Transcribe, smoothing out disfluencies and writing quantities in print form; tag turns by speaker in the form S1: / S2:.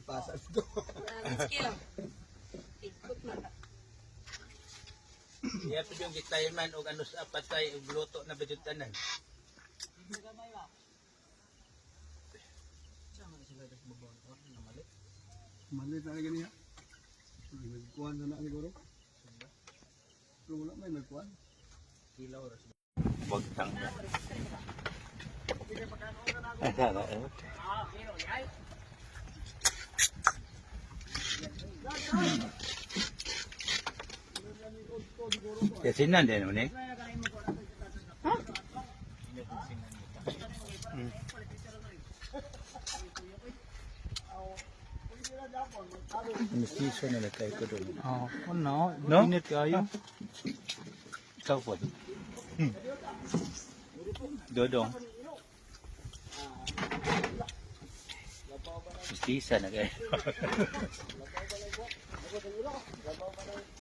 S1: Ipasa ito.
S2: Skill. Ikot na.
S3: Iya pa yung gitayman og ano sa patay og luto na ba tanan.
S1: Mali talaga niya. Nagkuhan na na siguro. Pero wala may nagkuhan.
S3: Wag tang. Yasinan din mo ni. Mestizo na lang kayo ko doon.
S4: Oh, no.
S3: No?
S4: Init kayo.
S3: Ikaw po. Dodong. Mestiza na kayo.